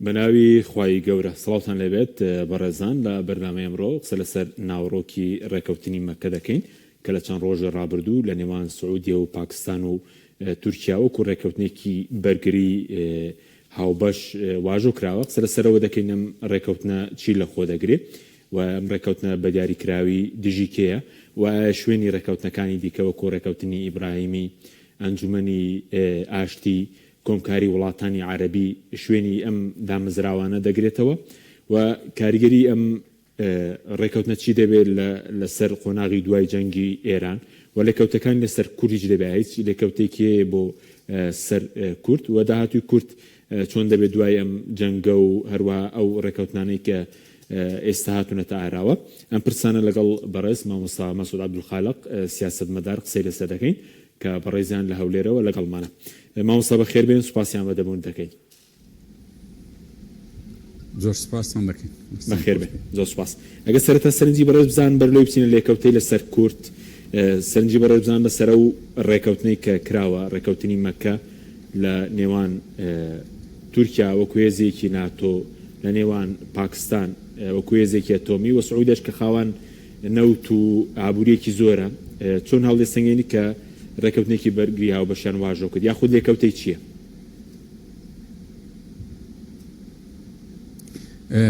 بەناوی خوای گەورە. سڵاوتان لێبێت بەڕێزان لە بەرنامەی ئەمڕۆ قسە لەسەر ناوەڕۆکی ڕێکەوتنی مەککە دەکەین کە لە چەند ڕۆژی ڕابردوو لە نێوان سعودیە و پاکستان و تورکیا وەکو ڕێکەوتنێکی بەرگری هاوبەش واژۆ کراوە قسە لەسەرەوە دەکەین ئەم ڕێکەوتنە چی لە خۆ دەگرێ و ئەم ڕێکەوتنە بە دیاریکراوی دژی کێیە و ئایا شوێنی ڕێکەوتنەکانی دیکە وەکو ڕێکەوتنی ئیبراهیمی ئەنجومەنی ئاشتی کۆمکاری وڵاتانی عەرەبی شوێنی ئەم دامەزراوانە دەگرێتەوە و کاریگەری ئەم ڕێکەوتنە چی دەبێت لەسەر قۆناغی دوای جەنگی ئێران و لێکەوتەکانی لەسەر کوردیش دەبێت هیچ لێکەوتێکی هەیە بۆ سەر کورد و داهاتووی کورد چۆن دەبێت دوای ئەم جەنگە و هەروەها ئەو ڕێکەوتنانەی کە ئێستا هاتوونەتە ئاراوە ئەم پرسانە لەگەڵ بەڕێز مامۆستا مەسعود عەبدولخالق سیاسەتمەدار قسەی لەسەر دەکەین. کە بەڕێزیان لە هەولێرەوە لەگەڵمانە. مامۆستا بەخێر بێن سوپاسیان بە دەبوون دەکەین. زۆر سوپاستان دەکەین. بەخێر بێن زۆر سوپاس. ئەگەر سەرەتا سەرنجی بەڕێز بزان بەر لەوەی بچینە لێکەوتەی لەسەر کورد سەرنجی بەڕێز بزان بەسەر ئەو ڕێکەوتنەی کە کراوە ڕێکەوتنی مەککە لە نێوان تورکیا وەکو هێزێکی ناتۆ لە نێوان پاکستان وەکو هێزێکی ئەتۆمی و سعودیەش کە خاوەن نەوت و ئابوورییەکی زۆرە، چۆن هەڵدەسەنگێنی کە ڕێککەوتنێکی بەرگری هاوبەشیان واژۆ کرد یاخود لێکەوتەی چییە؟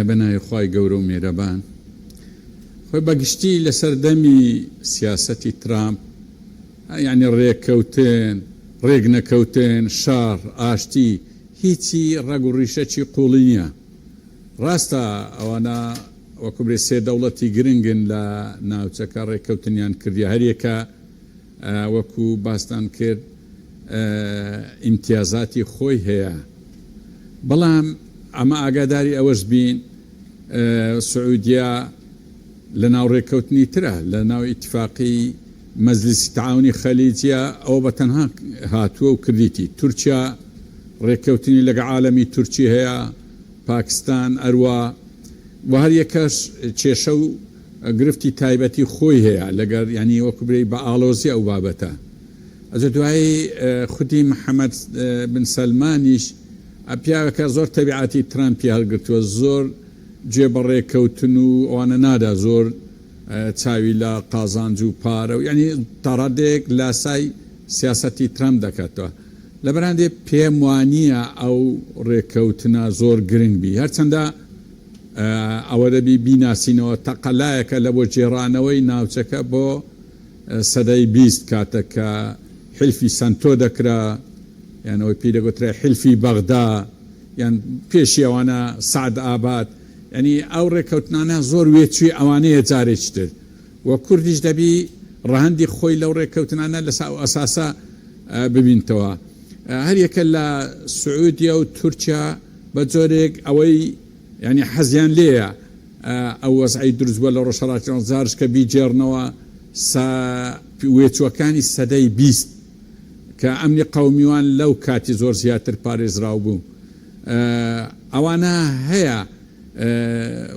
بە ناوی خوای گەورە و میرەبان. خۆی بە گشتی لە سەردەمی سیاسەتی ترامپ یانی ڕێککەوتن، ڕێک نەکەوتن، شەڕ، ئاشتی هیچی ڕەگ و ڕیشەکی قووڵی نییە. ڕاستە ئەوانە وەکو برێ سێ دەوڵەتی گرنگن لە ناوچەکە ڕێککەوتنیان کردیە هەریەکە وەکو باستان کرد ئیمتیازاتی خۆی هەیە بەڵام ئەمە ئاگاداری ئەوەش بین سعودیە لە ناو ڕێککەوتنی ترە لە ناو ئیتفاقی مەجلیسی تەعاونی خەلیجیە ئەوە بە تەنها هاتووە و کردیتی تورکیا ڕێککەوتنی لەگە عالەمی تورکی هەیە پاکستان ئەروا و هەر یەکەش کێشە و گرفتی تایبەتی خۆی هەیە لەگەر یانی وەکو برێی بە ئاڵۆزی ئەو بابەتە ئەجە دوایی خودی محەمەد بن سەلمانیش پیاوێکە زۆر تەبیعەتی ترەمپی هەڵگرتووە زۆر گوێ بە ڕێکەوتن و ئەوانە نادا زۆر چاوی لە قازانج و پارە و یانی تاڕادەیەک لاسای سیاسەتی ترەمپ دەکاتەوە. لەبەرهەندێ پێم وانییە ئەو ڕێککەوتنە زۆر گرنگ بی. هەرچەندە ئەوە دەبی بیناسینەوە تەقەلایەکە لە بۆ گێڕانەوەی ناوچەکە بۆ سەدەی 20 کاتە کە حیلفی سەنتۆ دەکرا یان ئەوەی پێی دەگوترا حیلفی بەغدا یان پێشی ئەوانە سەعد ئاباد یانی ئەو ڕێککەوتنانە زۆر وێچووی ئەوانەیە جارێکی تر و کوردیش دەبی ڕەهەندی خۆی لەو ڕێککەوتنانە لەسەر ئەو ئەساسە ببینتەوە. هەریەکە لە سعودیە و تورکیا بە جۆرێک ئەوەی یانی حەزیان لێیە ئەو وەزعەی دروست بووە لە ڕۆژهەڵاتی ناوەڕاست جارش کە بیگێڕنەوە سە وێچووەکانی سەدەی 20 کە ئەمنی قەومیوان لەو کاتی زۆر زیاتر پارێزراو بوو ئەوانە هەیە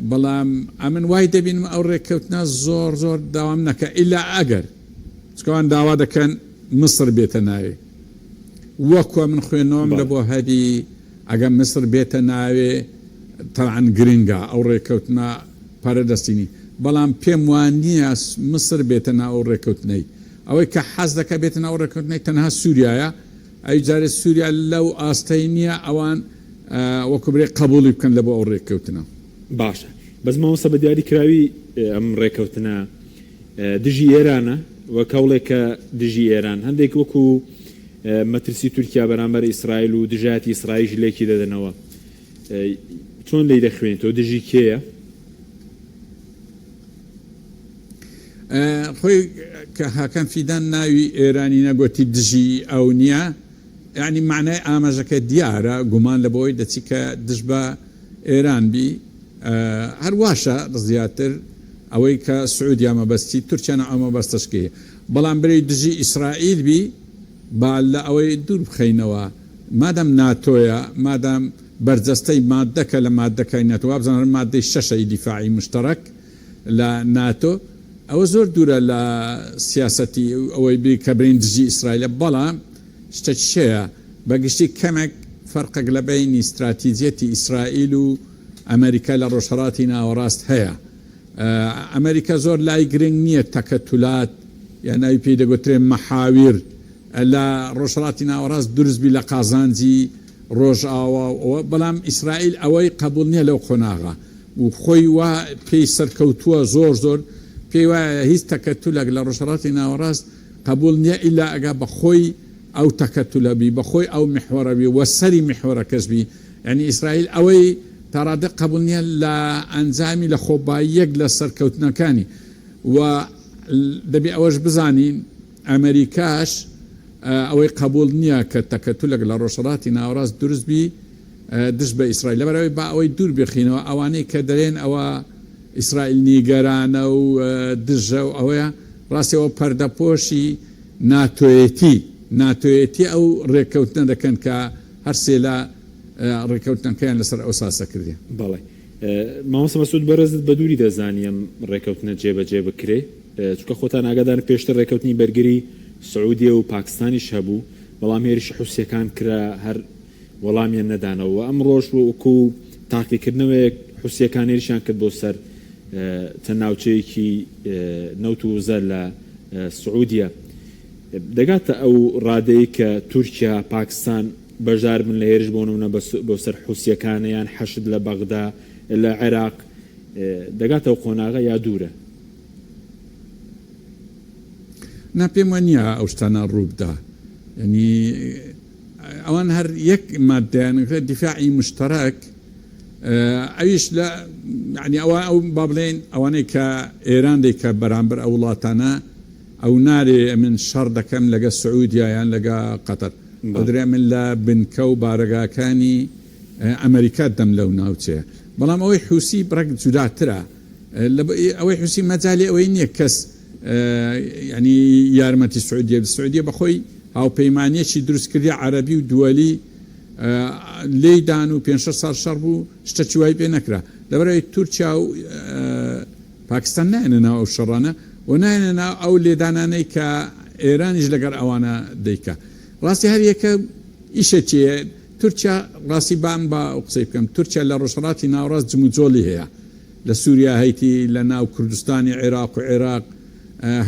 بەڵام ئەمن وای دەبینم ئەو ڕێککەوتنە زۆر زۆر داوام نەکە ئیلا ئەگەر چونکە ئەوان داوا دەکەن میسر بێتە ناوێ وەکوە من خوێندنەوەم لە بۆ هەبی ئەگەر میسر بێتە ناوێ تەبعەن گرنگە ئەو ڕێککەوتنە پارە دەستینی بەڵام پێم وان نییە میسر بێتە ناو ئەو ڕێککەوتنەی ئەوەی کە حەز دەکە بێتە ناو ڕێککەوتنەی تەنها سووریایە ئەی جارێ سووریا لەو ئاستەی نییە ئەوان وەکو برێ قەبوڵی بکەن لە بۆ ئەو ڕێککەوتنە. باشە بەس مامۆستا بە دیاری کراوی ئەم ڕێکەوتنە دژی ئێرانە وەک هەوڵێکە دژی ئێران هەندێک وەکو مەترسی تورکیا بەرامبەر ئیسرائیل و دژایەتی ئیسرائیش لێکی دەدەنەوە چۆن لێی دەخوێنیتەوە دژی کێیە؟ خۆی کە هاکان فیدان ناوی ئێرانی نەگۆتی دژی ئەو نییە یانی مەعنای ئاماژەکە دیارە گومان لە بۆی دەچی کە دژ بە ئێران بی هەر واشە زیاتر ئەوەی کە سعودیا مەبەستی تورکیا نا ئەو مەبەستەش کەی بەڵام برێی دژی ئیسرائیل بی با لە ئەوەی دوور بخەینەوە مادام ناتۆیە مادام بەرجەستەی مادەکە لە مادەکای ناتۆ وابزانم هەر مادەی شەشە ی دیفاعی مشتەرەک لە ناتۆ ئەوە زۆر دوورە لە سیاسەتی ئەوەی بی کە برێین دژی ئیسرائیلە بەڵام شتەکیش هەیە بە گشتی کەمێک. فەرقێک لە بەینی ستراتیجیەتی ئیسرائیل و ئەمەریکا لە ڕۆژهەڵاتی ناوەڕاست هەیە. ئەمەریکا زۆر لای گرنگ نییە تەکەتولات یان ئەوی پێی دەگوترێ مەحاویر لە ڕۆژهەڵاتی ناوەڕاست دروست بی لە قازانجی ڕۆژئاوا و ئەوە، بەڵام ئیسرائیل ئەوەی قەبوڵ نییە لەو قۆناغە و خۆی وا پێی سەرکەوتووە زۆر زۆر پێی وایە هیچ تەکەتولێک لە ڕۆژهەڵاتی ناوەڕاست قەبوڵ نییە ئیلا ئەگا بە خۆی ئەو تەکەتولە بی بە خۆی ئەو میحوەرە بی و سەری میحوەرەکەش بی یانی ئیسرائیل ئەوەی تا ڕادەک قەبوڵ نییە لە ئەنجامی لە خۆباییەک لە سەرکەوتنەکانی و دەبێ ئەوەش بزانین ئەمەریکاش ئەوەی قەبوڵ نییە کە تەکەتولێک لە ڕۆژهەڵاتی ناوەڕاست دروست بی دژ بە ئیسرائیل لەبەرئەوەی با ئەوەی دوور بخینەوە ئەوانەی کە دەرێن ئەوە ئیسرائیل نیگەرانە و دژە و ئەوەیە ڕاستی ئەوە پەردەپۆشی ناتۆیەتی ناتۆیەتی ئەو ڕێککەوتنە دەکەن کە هەرسێ لە ڕێککەوتنەکەیان لەسەر ئەو ساسە کردیە. بەڵێ مامۆستا مەسعود بەڕێزت بە دووری دەزانی ئەم ڕێککەوتنە جێبەجێ بکرێ؟ چونکە خۆتان ئاگادارن پێشتر ڕێککەوتنی بەرگری سعودیە و پاکستانیش هەبوو بەڵام هێرشی حوسیەکان کرا هەر وەڵامیان نەدانەوە و ئەمڕۆش وەکو تاقیکردنەوەیەک حوسیەکان هێرشیان کرد بۆ سەر چەند ناوچەیەکی نەوت و وزە لە سعودیە دەگاتە ئەو ڕادەی کە تورکیا پاکستان بەشدار بن لە هێرش بۆ نمونە بۆ سەر حوسیەکان یان حەشد لە بەغدا لە عێراق دەگاتە ئەو قۆناغە یا دوورە؟ نا پێم وا نییە ئەو شتانە ڕووبدا یعنی ئەوان هەر یەک مادەیان دیفاعی مشتەرەک ئەویش لە یعنی ئەوە ئەو با بڵێین ئەوانەی کە ئێران دەیکە بەرامبەر ئەو وڵاتانە ئەو نارێ ئەمن شەڕ دەکەم لەگە سعودیا یان لەگە قەتەر ئەو درێ ئەمن لە بنکە و بارەگاکانی ئەمریکا دەم لەو ناوچەیە بەڵام ئەوەی حوسی بڕێک جوداترە ئەوەی حوسی مەجالی ئەوەی نییە کەس یعنی یارمەتی سعودیە سعودیە بەخۆی هاوپەیمانیەکی دروست کردی عەرەبی و دووەلی لێی دان و پێنج شەش ساڵ شەڕ بوو شتەکی وای پێ نەکرا لەبەرئەوەی تورکیا و پاکستان نایەنە ناو ئەو شەڕانە و نایەنە ناو ئەو لێدانانەی کە ئێرانیش لەگەڵ ئەوانە دەیکا ڕاستی هەر یەکە ئیشێکی تورکیا ڕاستی بام با ئەو قسەی بکەم تورکیا لە ڕۆژهەڵاتی ناوەڕاست جموجۆڵی هەیە لە سووریا هەیتی لە ناو کوردستانی عێراق و عێراق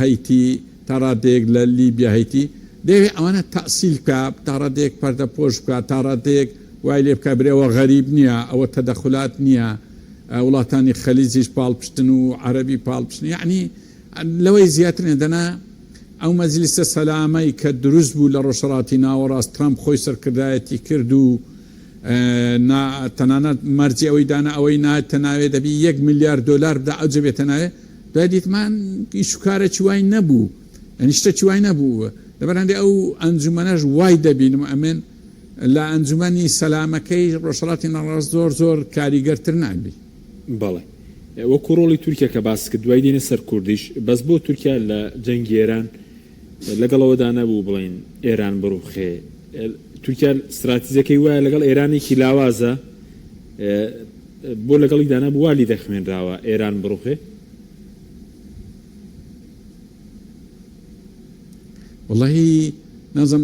هەیتی تا ڕادەیەک لە لیبیا هەیتی دەیەوێ ئەوانە تەئسیل بکا تا ڕادەیەک پەردە پۆش بکا تا ڕادەیەک وای لێ بکا برێ ئەوە غەریب نیە ئەوە تەدەخولات نیە وڵاتانی خەلیجیش پاڵپشتن و عەرەبی پاڵپشتن یەعنی لەوەی زیاتر نیە دەنا ئەو مەجلیسە سەلامەی کە دروست بوو لە ڕۆژهەڵاتی ناوەڕاست ترەمپ خۆی سەرکردایەتی کرد و نا تەنانەت مەرجی ئەوەی دانا ئەوەی نایەتە ناوێ دەبی یەک ملیار دۆلار بدا ئەوجە بێتە ناوێ دوای دیتمان ئیش و کارێکی وای نەبوو یعنی شتێکی وای نەبوو لەبەر هەندێ ئەو ئەنجومەنەش وای دەبینم ئەمن لە ئەنجومەنی سەلامەکەی ڕۆژهەڵاتی ناوەڕاست زۆر زۆر کاریگەرتر نابی. بەڵێ وەکو ڕۆڵی تورکیا کە باست کرد دوای دێینە سەر کوردیش بەس بۆ تورکیا لە جەنگی ئێران لەگەڵ ئەوەدا نەبوو بڵێین ئێران بڕوخێ تورکیا ستراتیجەکەی وایە لەگەڵ ئێرانێکی لاوازە بۆ لەگەڵیدا نەبوو وا لی دەخوێنراوە ئێران بڕوخێ؟ وەڵاهی نازم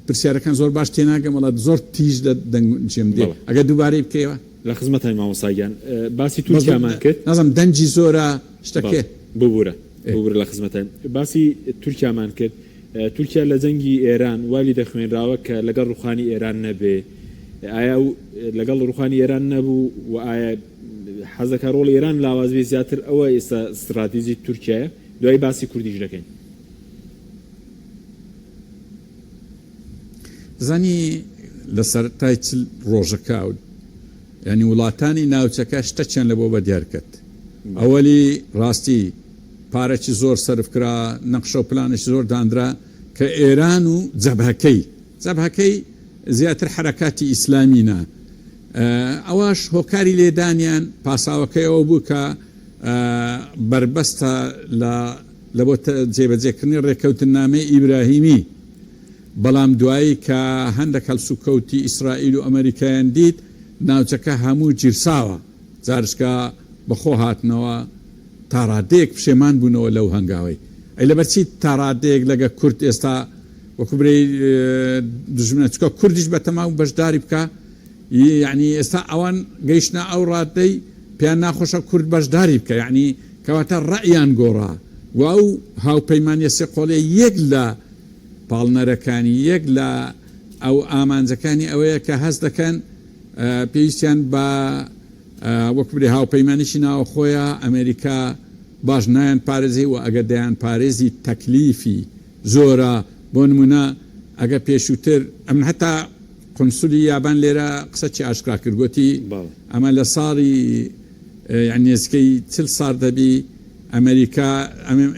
پرسیارەکان زۆر باش تێناگەم وەڵا زۆر تیژ لە دەنگ جێم دێ ئەگەر دووبارەی بکەیەوە. لە خزمەتای مامۆستا گیان باسی تورکیامان کرد. نازم دەنگی زۆرە شتەکێ. ببورە ببورە لە خزمەتای باسی تورکیامان کرد تورکیا لە جەنگی ئێران وا لی دەخوێنراوە کە لەگەڵ ڕوخانی ئێران نەبێ ئایا ئەو لەگەڵ ڕوخانی ئێران نەبوو و ئایا حەزەکە ڕۆڵی ئێران لاواز بێ زیاتر ئەوە ئێستا ستراتیجی تورکیایە دوای باسی کوردیش دەکەین. زانی لە سەرەتای 40 ڕۆژەکە یعنی وڵاتانی ناوچەکە شتەکیان لە بۆ بەدیار کرد ئەوەلی ڕاستی پارەکی زۆر سەرف کرا، نەخشە و پلانێکی زۆر دانرا کە ئێران و جەبهەکەی، جەبهەکەی زیاتر حەرەکاتی ئیسلامی نا، ئەوەش هۆکاری لێدانیان پاساوەکەی ئەوە بوو کە بەربەستە لە لە بۆ جێبەجێکردنی ڕێککەوتننامەی ئیبراهیمی، بەڵام دوایی کە هەندەک هەڵسوکەوتی ئیسرائیل و ئەمەریکایان دیت ناوچەکە هەموو گیرساوە. جارشکا بەخۆ هاتنەوە تاڕادەیەک پشێمان بوونەوە لەو هەنگاوەی. ئەی لەبەرچی تاڕادەیەک لەگە کورد ئێستا وەکو برێی دوژمنە چکە کوردیش بە تەماو بەشداری بکا یەعنی ئێستا ئەوان گەیشتنە ئەو ڕادەی پێیان ناخۆشە کورد بەشداری بکا یەعنی کەواتە ڕەئیان گۆڕا و ئەو هاوپەیمانیە سێ قۆڵیە یەک لە پاڵنەرەکانی یەک لە ئەو ئامانجەکانی ئەوەیە کە هەست دەکەن پێویستیان بە وەک برێ هاوپەیمانیی ناوەخۆیە ئەمریکا باش نایان پارێزی و ئەگەر دەیان پارێزی تەکلیفی زۆرە بۆ نمونە ئەگەر پێشووتر ئەمن هەتا قونسولی یابان لێرە قسەکی ئاشکرا کرد گۆتی ئەمە لە ساڵی یانی نێزیکەی 40 سار دەبی ئەمریکا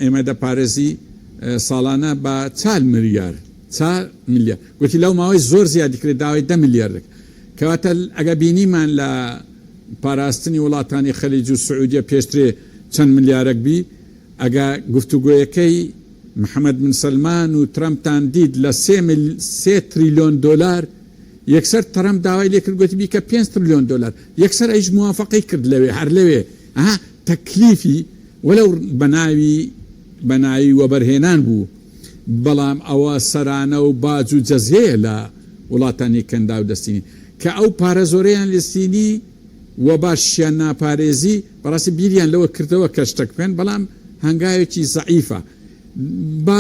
ئێمە دەپارێزی ساڵانە بە چال ملیار چار ملیار گوتی لەو ماوەی زۆر زیادی کرد داوای دە ملیار دەکرد کەواتە ئەگە بینیمان لە پاراستنی وڵاتانی خەلیج و سعودیە پێشترێ چەند ملیارەک بی ئەگە گفتوگۆیەکەی محەمەد بن سەلمان و ترەمپتان دیت لە سێ مل سێ تریلۆن دۆلار یەکسەر ترەمپ داوای لێ کرد گۆتی بیکە پێنج ترلیۆن دۆلار یەکسەر ئەویش موافەقەی کرد لەوێ هەر لەوێ ها تەکلیفی وەلەو بە ناوی بە ناوی وەبەرهێنان بوو بەڵام ئەوە سەرانە و باج و جەزیەیە لە وڵاتانی کەنداو دەستینی کە ئەو پارە زۆرەیان لێ سینی و باشیان ناپارێزی بەڕاستی بیریان لەوە کردەوە کە شتەک بکەن بەڵام هەنگاوێکی زەعیفە با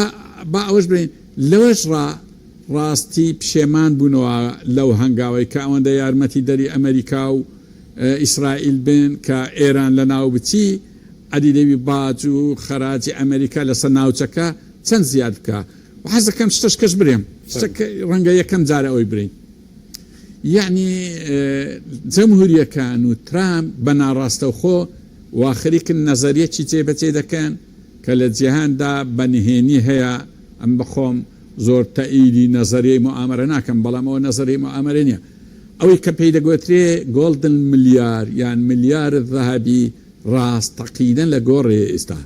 با ئەوەش بڵێین لەوەش ڕا ڕاستی پشێمان بوونەوە لەو هەنگاوەی کە ئەوەندە یارمەتی دەری ئەمەریکا و ئیسرائیل بن کە ئێران لەناو بچی ئەدی دەبی باج و خەراجی ئەمەریکا لەسەر ناوچەکە چەند زیاد بکا و حەز دەکەم شتەش کەش برێم شتەکە ڕەنگە یەکەم جارە ئەوەی برێین یەعنی جەمهوریەکان و ترامپ بە ناڕاستەوخۆ وا خەریکن نەزەریەکی جێ بەجێ دەکەن کە لە جیهاندا بە نهێنی هەیە، ئەمن بە خۆم زۆر تەئیدی نەزەریەی موئامەرە ناکەم بەڵام ئەوە نەزەریەی موئامەرە نیە ئەوەی کە پێی دەگۆترێ گۆڵدن ملیار یان ملیار ذەهەبی ڕاستەقینە لە گۆڕێ ئیستا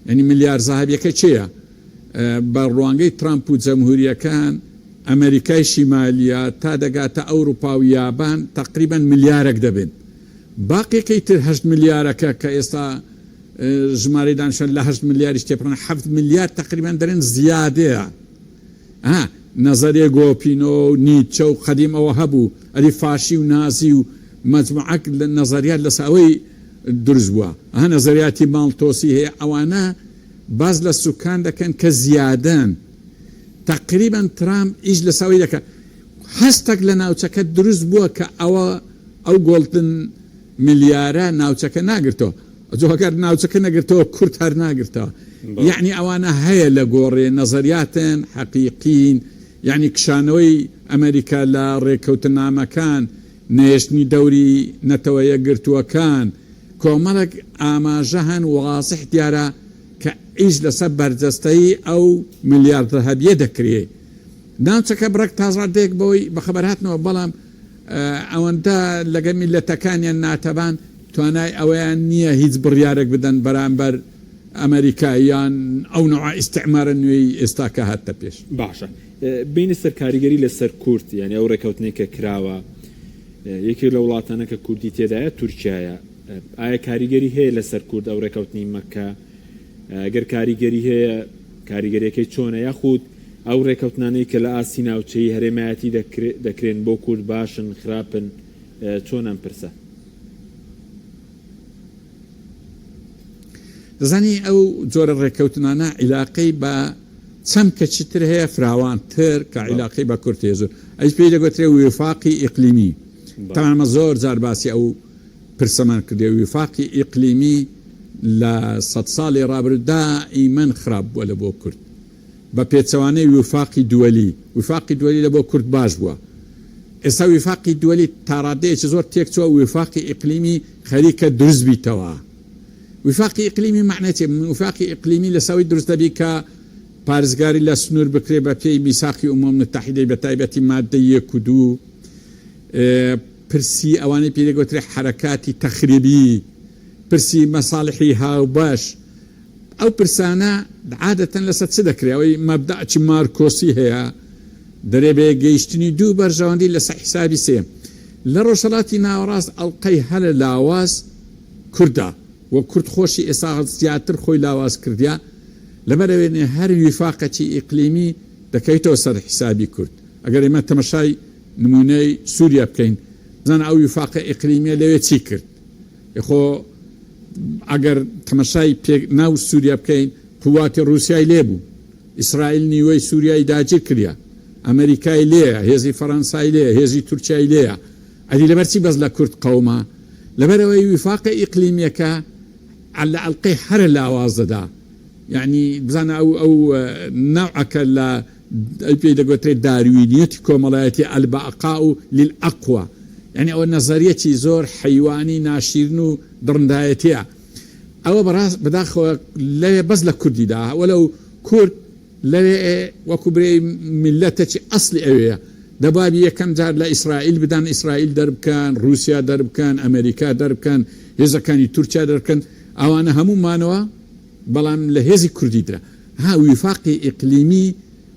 یەعنی ملیار زەهەبیەکە کێیە؟ بە ڕوانگەی ترامپ و جەمهوریەکان ئەمەریکای شیمالیە تا دەگاتە ئەوروپا و یابان تەقریبەن ملیارەک دەبن باقیەکەی تر هەشت ملیارەکە کە ئێستا ژمارەی دانیشتوان لە هەشت ملیاریش تێپەڕن حەفت ملیار تەقریبەن دەرێن زیادەیە ها نەزەریە گۆپینۆ و نیتچە و قەدیم ئەوە هەبوو ئەری فاشی و نازی و مەجموعەک لە نەزەریات لەسەر ئەوەی دروست بووە ها نەزەریاتی ماڵتۆسی هەیە ئەوانە باس لە سوکان دەکەن کە زیادەن تەقریبەن ترامپ ئیش لەسەر ئەوەی دەکات هەستەک لە ناوچەکە دروست بووە کە ئەوە ئەو گۆڵدن ملیارە ناوچەکە ناگرتەوە ئەجۆ ئەگەر ناوچەکە نەگرتەوە کورد هەر ناگرتەوە یەعنی ئەوانە هەیە لە گۆڕێ نەزەریاتن حەقیقین یەعنی کشانەوەی ئەمەریکا لە ڕێکەوتنامەکان نەهێشتنی دەوری نەتەوە یەکگرتووەکان کۆمەڵێک ئاماژە هەن وازح دیارە کە ئیش لەسەر بەرجەستەیی ئەو ملیار ذەهەبیە دەکرێ. ناوچەکە بڕێک تاڕادەیەک بەوەی بەخەبەر هاتنەوە بەڵام ئەوەندە لەگەل میللەتەکانیان ناتەبان توانای ئەوەیان نییە هیچ بڕیارێک بدەن بەرامبەر ئەمەریکا یان ئەو نەوعە ئیستعمارە نوێی ئێستا کە هاتتە پێش. باشە بێینە سەر کاریگەری لەسەر کورد یانی ئەو ڕێکەوتنەی کە کراوە یەکێک لە وڵاتانە کە کوردی تێدایە تورکیایە ئایا کاریگەری هەیە لەسەر کورد ئەو ڕێکەوتنی مەکە گەر کاریگەری هەیە کاریگەریەکەی چۆنە یاخود ئەو ڕێکەوتنانەی کە لە ئاستی ناوچەیی هەرێمایەتی دەکرێن بۆ کورد باشن خراپن چۆن ئەم پرسە؟ دەزانی ئەو جۆرە ڕێککەوتنانە عیلاقەی بە چەمکەکی تر هەیە فراوانتر کە عیلاقەی بە کورد هەیە زۆر ئەویش پێی دەگوترێ ویفاقی ئیقلیمی تەبعەن ئەمە زۆر جار باسی ئەو پرسەمان کردیە ویفاقی ئیقلیمی لە سەد ساڵی ڕابردوو دائیمەن خراپ بووە لە بۆ کورد بە پێچەوانەی ویفاقی دووەلی ویفاقی دووەلی لە بۆ کورد باش بووە ئێستا ویفاقی دووەلی تاڕادەیەکی زۆر تێکچووە ویفاقی ئیقلیمی خەریکە دروست بیتەوە ویفاقی ئیقلیمی مەعنای چیە ویفاقی ئیقلیمی لەسەر ئەوەی دروست دەبی کە پارێزگاری لە سنوور بکرێ بە پێی میساقی ئومەم متحیدەی بە تایبەتی مادەی یەک و دوو پرسی ئەوانەی پێی دەگوترێ حەرەکاتی تەخریبی پرسی مەساڵحی هاوبەش ئەو پرسانە عادەتەن لەسەر چ دەکرێ؟ ئەوەی مەبدەئکی مارکۆسی هەیە دەرێ بە یەکگەیشتنی دوو بەرژەوەندی لەسەر حیسابی سێیەم. لە ڕۆژهەڵاتی ناوەڕاست ئەڵقەی هەرە لاواز کوردە و کورد خۆشی ئێستا زیاتر خۆی لاواز کردیە لەبەرئەوێ هەر ویفاقەکی ئیقلیمی. دەکەویتەوە سەر حیسابی کورد. ئەگەر ئێمە تەمەشای نموونەی سووریا بکەین، بزانە ئەو ویفاقە ئیقلیمیە لەوێ چی کرد؟ خۆ ئەگەر تەمەشای پێک ناو سووریا بکەین، قوواتی ڕووسیای لێ بوو، ئیسرائیل نیوەی سووریای داگیر کردە، ئەمەریکای لێیە، هێزی فەرەنسای لێیە، هێزی تورکیای لێیە. ئەدی لەبەر چی بەس لە کورد قەوما؟ لەبەرئەوەی ویفاقە ئیقلیمیەکە لە ئەڵقەی هەرە لاواز دەدا. یەعنی بزانە ئەو ئەو نەوعەکە لە ئەوی پێی دەگۆترێت داروینیەتی کۆمەڵایەتی البقاء للاقوی یەعنی ئەوە نەزەریەکی زۆر حەیوانی ناشیرن و دڕندایەتیە ئەوە بەڕاست بەداخەوە لەوێ بەس لە کوردی دا وەلەو کورد لەوێ وەکو برێی میللەتەکی ئەسلی ئەوێیە دەبابی یەکەم جار لە ئیسرائیل بدەن ئیسرائیل دەربکەن ڕوسیا دەربکەن ئەمەریکا دەربکەن هێزەکانی تورکیا دەربکەن ئەوانە هەموو مانەوە بەڵام لە هێزی کوردی درا. ها ویفاقی ئیقلیمی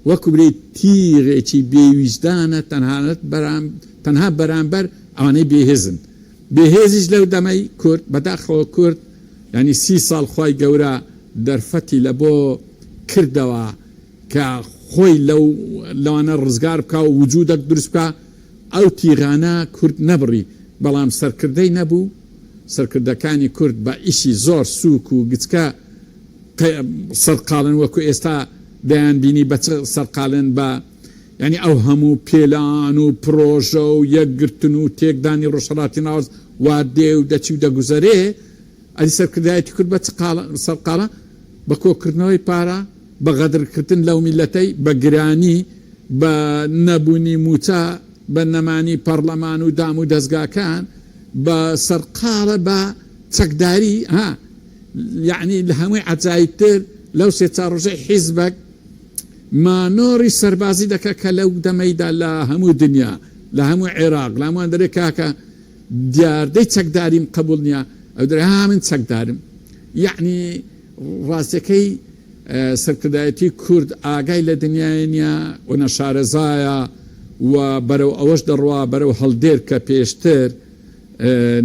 وەکو برێی تیغێکی بێ ویژدانە تەنانەت بەرام تەنها بەرامبەر ئەوانەی بێ هێزن. بێ هێزیش لەو دەمەی کورد بەداخەوە کورد یانی سی ساڵ خوای گەورە دەرفەتی لە بۆ کردەوە کە خۆی لەو لەوانە ڕزگار بکا و وجودەک دروست بکا ئەو تیغانە کورد نەبڕی بەڵام سەرکردەی نەبوو سەرکردەکانی کورد بە ئیشی زۆر سوک و گچکە سەرقاڵن وەکو ئێستا دەیان بینی بە چ سەرقالن بە یانی ئەو هەموو پێلان و پرۆژە و یەکگرتن و تێکدانی ڕۆژهەڵاتی ناوەڕاست وا دێ و دەچی و دەگوزەرێ ئەدی سەرکردایەتی کورد بە چ سەرقاڵە بە کۆکردنەوەی پارە بە غەدرکردن لەو میللەتەی بە گرانی بە نەبوونی مووچە بە نەمانی پەڕلەمان و دام و دەزگاکان بە سەرقاڵە بە چەکداری ها یەعنی لە هەمووی عەجایبتر لەو سێ چار ڕۆژەی حیزبەک مانۆڕی سەربازی دەکا کە لەو دەمەیدا لە هەموو دنیا لە هەموو عێراق لە هەمووان دەرێ کاکە دیاردەی چەکداریم قبوڵ نییە ئەو دەرێ ها من چەکدارم یەعنی ڕاستیەکەی سەرکردایەتی کورد ئاگای لە دنیای نیە و نەشارەزایە و بەرەو ئەوەش دەڕوا بەرەو هەڵدێر کە پێشتر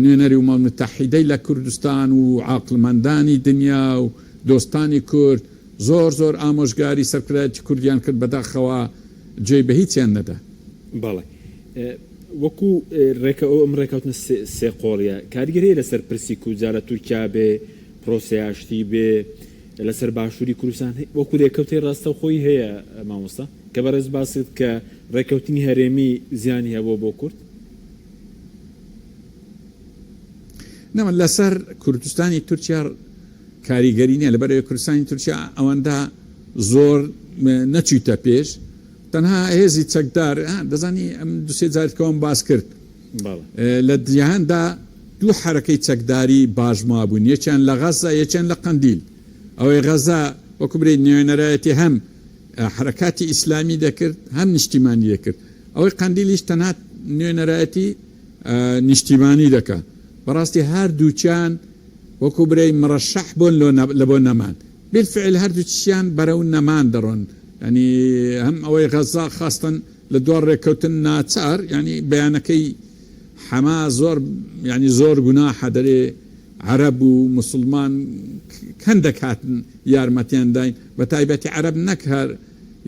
نوێنەری ئومەم متەحیدەی لە کوردستان و عاقڵمەندانی دنیا و دۆستانی کورد زۆر زۆر ئامۆژگاری سەرکردایەتی کوردیان کرد بەداخەوە جێی بە هیچیان نەدا. بەڵێ وەکو ڕێکە ئەم ڕێکەوتنە سێ قۆڵیە کاریگەری هەیە لەسەر پرسی کورد جا لە تورکیا بێ پرۆسەی ئاشتی بێ لەسەر باشووری کوردستان وەکو لێکەوتەی ڕاستەوخۆی هەیە مامۆستا کە بەڕێز باست کە ڕێکەوتنی هەرێمی زیانی هەبووە بۆ کورد؟ نەما لەسەر کوردستانی تورکیا کاریگەری نییە لەبەرئەوەی کوردستانی تورکیا ئەوەندە زۆر نەچوویتە پێش تەنها هێزی چەکدار دەزانی ئەم دوسێ جارکەوەم باس کرد لە جیهاندا دوو حەرەکەی چەکداری باش مابوون یەکیان لە غەزە یەکیان لە قەندیل ئەوەی غەزە وەکو برێ نوێنەرایەتی هەم حرەکاتی ئیسلامی دەکرد هەم نیشتیمانی دەکرد ئەوەی قەندیلیش تەنها نوێنەرایەتی نیشتیمانی دەکا بەڕاستی هەردووکیان وەکو برێی مڕەشەح بۆن لە بۆ نەمان بالفعل هەردووکیان بەرەو نەمان دەڕۆن یانی هەم ئەوەی غەزە خاستەن لە دوا ڕێککەوتن ناچار یانی بەیانەکەی حەماس زۆر یانی زۆر گوناحە دەرێ عەرەب و موسڵمان کەندەک هاتن یارمەتیان داین بە تایبەتی عەرەب نەک هەر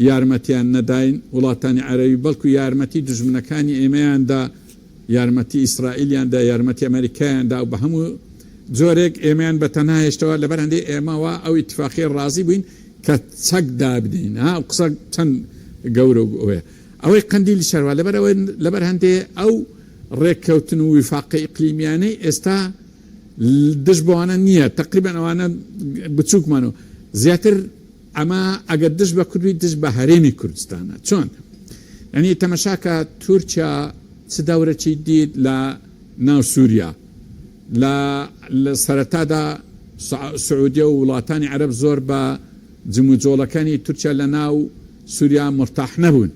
یارمەتیان نەداین وڵاتانی عەرەبی بەڵکو یارمەتی دوژمنەکانی ئێمەیان دا یارمەتی ئیسرائیلیان دا یارمەتی ئەمەریکایان دا و بە هەموو جۆرێک ئێمەیان بە تەنها هێشتەوە لەبەر هەندێ ئێمە وا ئەو ئیتفاقیە ڕازی بووین کە چەک دابنێین ها ئەو قسە چەند گەورە و ئەوەیە ئەوەی قەندیلیش هەروا لەبەر ئەوەی لەبەر هەندێ ئەو ڕێککەوتن و ویفاقە ئیقلیمیانەی ئێستا دژ بەوانە نییە تەقریبەن ئەوانە بچووکمان و زیاتر ئەمە ئەگەر دژ بە کورد بی دژ بە هەرێمی کوردستانە چۆن یعنی تەمەشاکە تورکیا چ دەورەکی دیت لە ناو سووریا لە لە سەرەتادا سعودیە و وڵاتانی عەرەب زۆر بە جموجۆڵەکانی تورکیا لە ناو سووریا مرتاح نەبوون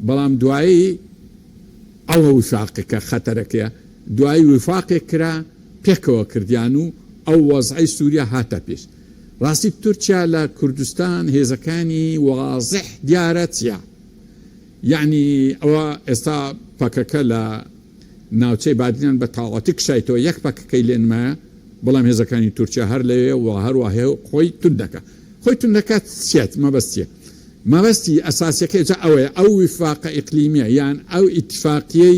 بەڵام دوایی ئەوە وفاقەکە خەتەرەکەیە دوایی وفاقێک کرا پێکەوە کردیان و ئەو وەزعەی سووریا هاتە پێش ڕاستی تورکیا لە کوردستان هێزەکانی وازح دیارە چیە یەعنی ئەوە ئێستا پەکەکە لە ناوچەی بادینان بە تەواوەتی کشایتەوە یەک پەکەکەی لێ نمایە بەڵام هێزەکانی تورکیا هەر لەوێ و هەروە خۆی توند دەکا خۆی توند دەکات چیە مەبەست چیە؟ مەبەستی ئەساسیەکەی جا ئەوەیە ئەو ویفاقە ئیقلیمیە یان ئەو ئیتفاقیەی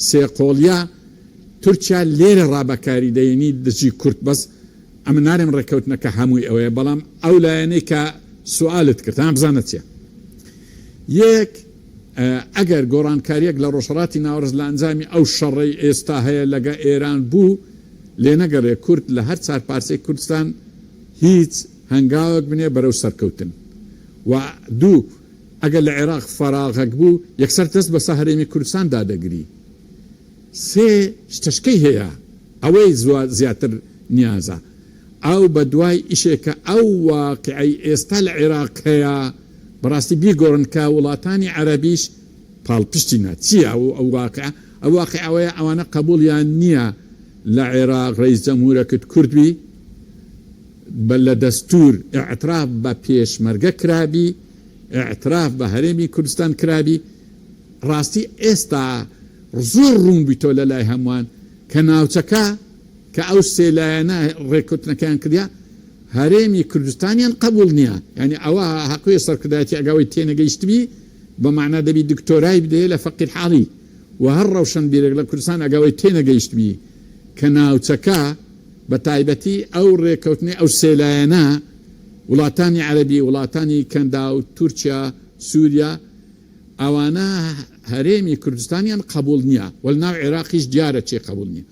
سێقۆڵیە تورکیا لێرە ڕا بەکاری دەینی دژی کورد بەس ئەمن نارێم ڕێکەوتنەکە هەمووی ئەوەیە بەڵام ئەو لایەنەی کە سوالت کرد ها بزانە چیە یەک ئەگەر گۆڕانکاریەک لە ڕۆژهەڵاتی ناوەڕست لە ئەنجامی ئەو شەڕەی ئێستا هەیە لەگە ئێران بوو لێنەگەڕێ کورد لە هەر چار پارچەی کوردستان هیچ هەنگاوەک بنێ بەرەو سەرکەوتن و دوو ئەگەر لە عێراق فەراغەک بوو یەکسەر دەست بەسە هەرێمی کوردستان دادەگری سێ شتەشکەی هەیە ئەوەی زیاتر نیازە ئەو بەدوای ئیشێکە ئەو واقیعەی ئێستا لە عێراق هەیە بەڕاستی بیگۆڕن کە وڵاتانی عەرەبیش پاڵپشتی نا چیە ئەو واقیعە ئەو واقیع ئەوەیە ئەوانە قەبوڵیان نیە لە عێراق ڕەئیس جەمهورەکت کورد بی بە لە دەستور ئیعتراف بە پێشمەرگە کرابی ئیعتراف بە هەرێمی کوردستان کرابی ڕاستی ئێستا زۆر ڕوون بیتۆ لە لای هەمووان کە ناوچەکە کە ئەو سێ لایەنە ڕێککەوتنەکەیان کردیا هەرێمی کوردستانیان قەبوڵ نیە یانی ئەوە هەقویە سەرکردایەتی ئەگە ئەوەی تێنەگەیشتبی بە مەعنا دەبی دکتۆرای بدەیە لە فەقیر حاڵی و هەر ڕەوشەنبیرێک لە کوردستان ئەگە ئەوەی تێنەگەیشتبی کە ناوچەکە بە تایبەتی ئەو ڕێککەوتنەی ئەو سێ لایەنە وڵاتانی عەرەبی وڵاتانی کەنداو تورکیا سوریا ئەوانە هەرێمی کوردستانیان قەبوڵ نیە وە لەناو عێراقیش دیارە چێ قەبوڵ نیە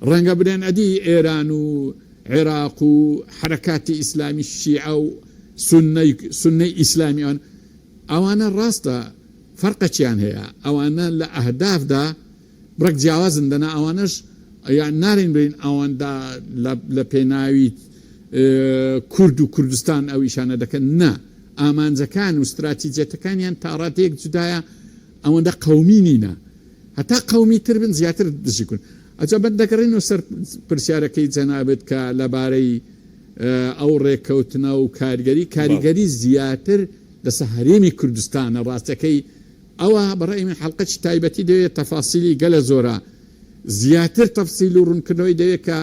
ڕەنگە بلێن ئەدی ئێران و عێراق و حەرەکاتی ئیسلامی شیعە و سوننەی سوننەی ئیسلامی ئەوان ئەوانە ڕاستە فەرقەکیان هەیە ئەوانە لە ئەهدافدا بڕێک جیاوازن دەنا ئەوانەش یان نارین برین ئەوەندە لە پێناوی کورد و کوردستان ئەو ئیشانە دەکەن نا ئامانجەکان و ستراتیجیەتەکانیان تاڕادەیەک جودایە ئەوەندە قەومی نینە هەتا قەومی تر بن زیاتر دژی کورد ئەجا بەن دەگەڕێینەوە سەر پرسیارەکەی جەنابت کە لەبارەی ئەو ڕێککەوتنە و کاریگەری کاریگەری زیاتر لەسەر هەرێمی کوردستانە ڕاستەکەی ئەوە بە ڕەئی من حەڵقەکی تایبەتی دەوێت تەفاسیلی گەلە زۆرە زیاتر تەفسیل و ڕونکردنەوەی دەوێت کە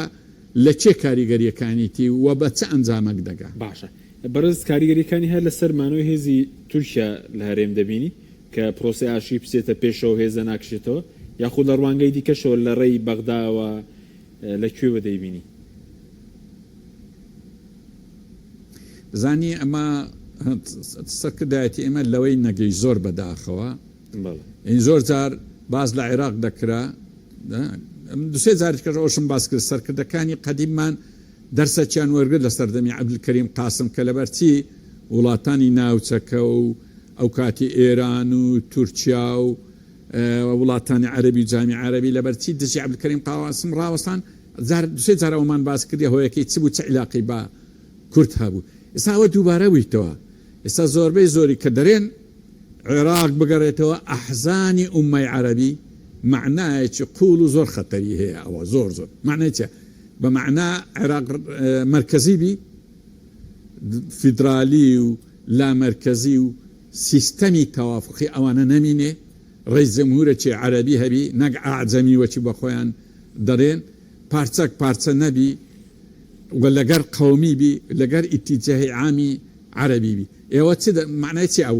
لە کێ کاریگەریەکانیتی و بە چ ئەنجامەک دەگا. باشە بەڕێز کاریگەریەکانی هەر لەسەر مانەوەی هێزی تورکیا لە هەرێم دەبینی کە پرۆسەی ئاشتی بچێتە پێشەوە هێزە ناکشێتەوە یاخود لە ڕوانگەی دیکەشەوە لە ڕێی بەغداوە لە کوێوە دەیبینی؟ زانی ئەمە سەرکردایەتی ئێمە لەوەی نەگەیشت زۆر بەداخەوە زۆر جار باس لە عێراق دەکرا دوسێ جاریش کەش ئەوشم باس کرد سەرکردەکانی قەدیممان دەرسەکیان وەرگرت لە سەردەمی عەبدولکەریم قاسم کە لەبەرچی وڵاتانی ناوچەکە و ئەو کاتی ئێران و تورکیا و وڵاتانی عەربی و جامی عەربی لەبەرچی دژی عەبدولکەریم قاسم ڕاوەستان جار دوسێ جار ئەومان باس کردی هۆیەکەی چ بوو چ عیلاقەی بە کورد هەبوو ئێستا ئەوە دووبارە بوویتەوە ئێستا زۆربەی زۆری کە دەرێن عێراق بگەڕێتەوە ئەحزانی ئوممەی عەرەبی مەعنایەکی قووڵ و زۆر خەتەری هەیە ئەوە زۆر زۆر مەعنای چیە بە مەعنا عێراق مەرکەزی بی فیدرالی و لامەرکەزی و سیستەمی تەوافقی ئەوانە نەمینێ ڕەیس جەمهورەکی عەرەبی هەبی نەک ئەعجەمی وەکی بەخۆیان دەڵێن پارچەک پارچە نەبی و لەگەر قەومی بی لەگەر ئیتیجاهی عامی عەرەبی بی ئێوە چ مەعنای چیە ئەو